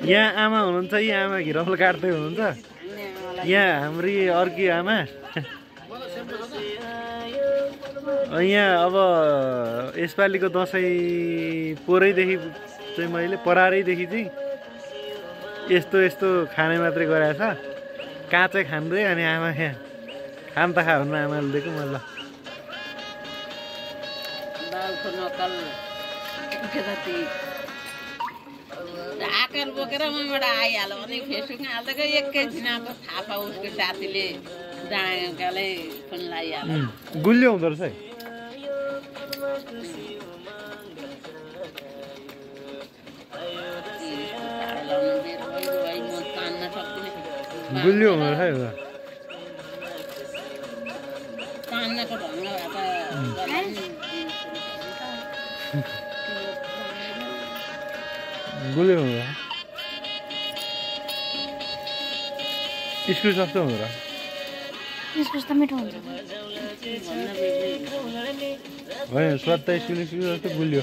यहाँ आमा हुनुहुन्छ, यहाँ आमा घिरौल काट्दै हुनुहुन्छ। यहाँ हाम्री अर्की आमा। यहाँ अब यसपालिको दसैँ पोरैदेखि चाहिँ मैले परारैदेखि चाहिँ यस्तो यस्तो खाने मात्रै गराएछ। काँचै खाँदै अनि आमा यहाँ खान त खा भन्नु आमाले दिएको मलाई। आकार बोकेर मबाट आइहाल्यो भने फेसबुकमा हाल्दै एकैछिन अब थाहा पाऊ उसको साथीले जाँगाले फोन लगाइहाल्यो। गुलियो हुँदो रहेछ है। गुलियो हुँदो रहेछ है। तान्नको ढङ्ग गुलियो हुँदो रहेछ। इस्कुस कस्तो हुँदो रहेछ? इस्कुस त मिठो हुन्छ। होइन स्वाद त इस्कुस जस्तो गुलियो।